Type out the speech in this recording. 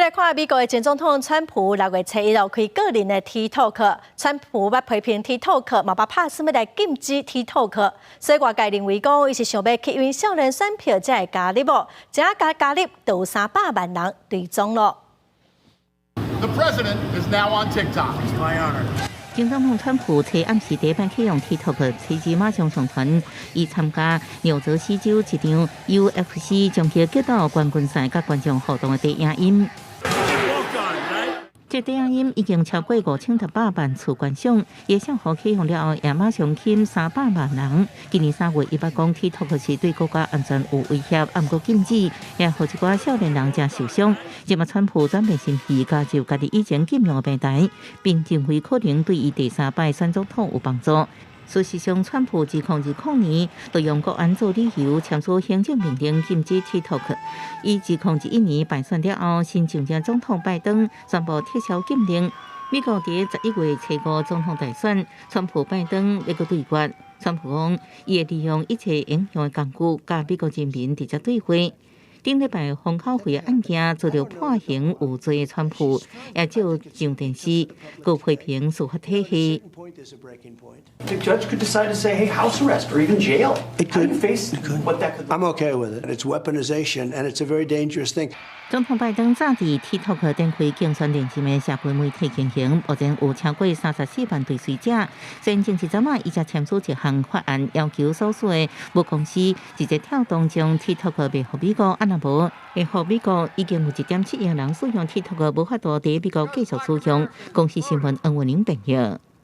來看美國的前總統川普6月初一號開個人的 TikTok，川普捌批評 TikTok，嘛捌拍算欲來禁止 TikTok，所以外界認為講，伊是想欲吸引少年選票才會加入哦，這加加入就有300萬人追蹤囉。 The president is now on TikTok. It's my honor. 前總統川普初暗時第一擺啟用 TikTok，隨即馬上上傳，伊參加紐澤西州一場 UFC 終極格鬥冠軍賽佮觀眾互動的短影音。這短影音已經超過5600萬次觀賞，伊帳號啟用了後，也馬上吸引300萬人。今年3月，伊捌講 TikTok 是對國家安全有威脅，毋過禁止，也予一寡少年人誠受傷。這馬川普轉變心意，加入家己以前禁用的平台，並認為可能對伊第三擺選總統有幫助。事實上，川普2020年就用國安做理由簽署行政命令禁止 TikTok。伊2021年敗選了後，新上任總統拜登宣布撤銷禁令。美國佇11月初五總統大選，川普拜登欲閣對決。川普講，伊會利用一切影響的工具，佮美國人民直接對話。頂禮拜封口費案件遭著判刑有罪的川普，也照上電視，閣批評司法體系。 The judge could decide to say, "Hey, house arrest or even jail." It How do could. you face It could. what that could I'm okay with it. It's weaponization, and it's a very dangerous thing. 總統拜登早佇 TikTok 展開競選連任的社群媒體經營，目前有超過34萬追隨者。先前一陣仔，伊才簽署一項法案，要求所屬的母公司直接跳動將 TikTok 賣予美國，啊若無會予美國已經有1.7億人使用 TikTok，無法度佇美國繼續使用。公視新聞恩文玲編譯。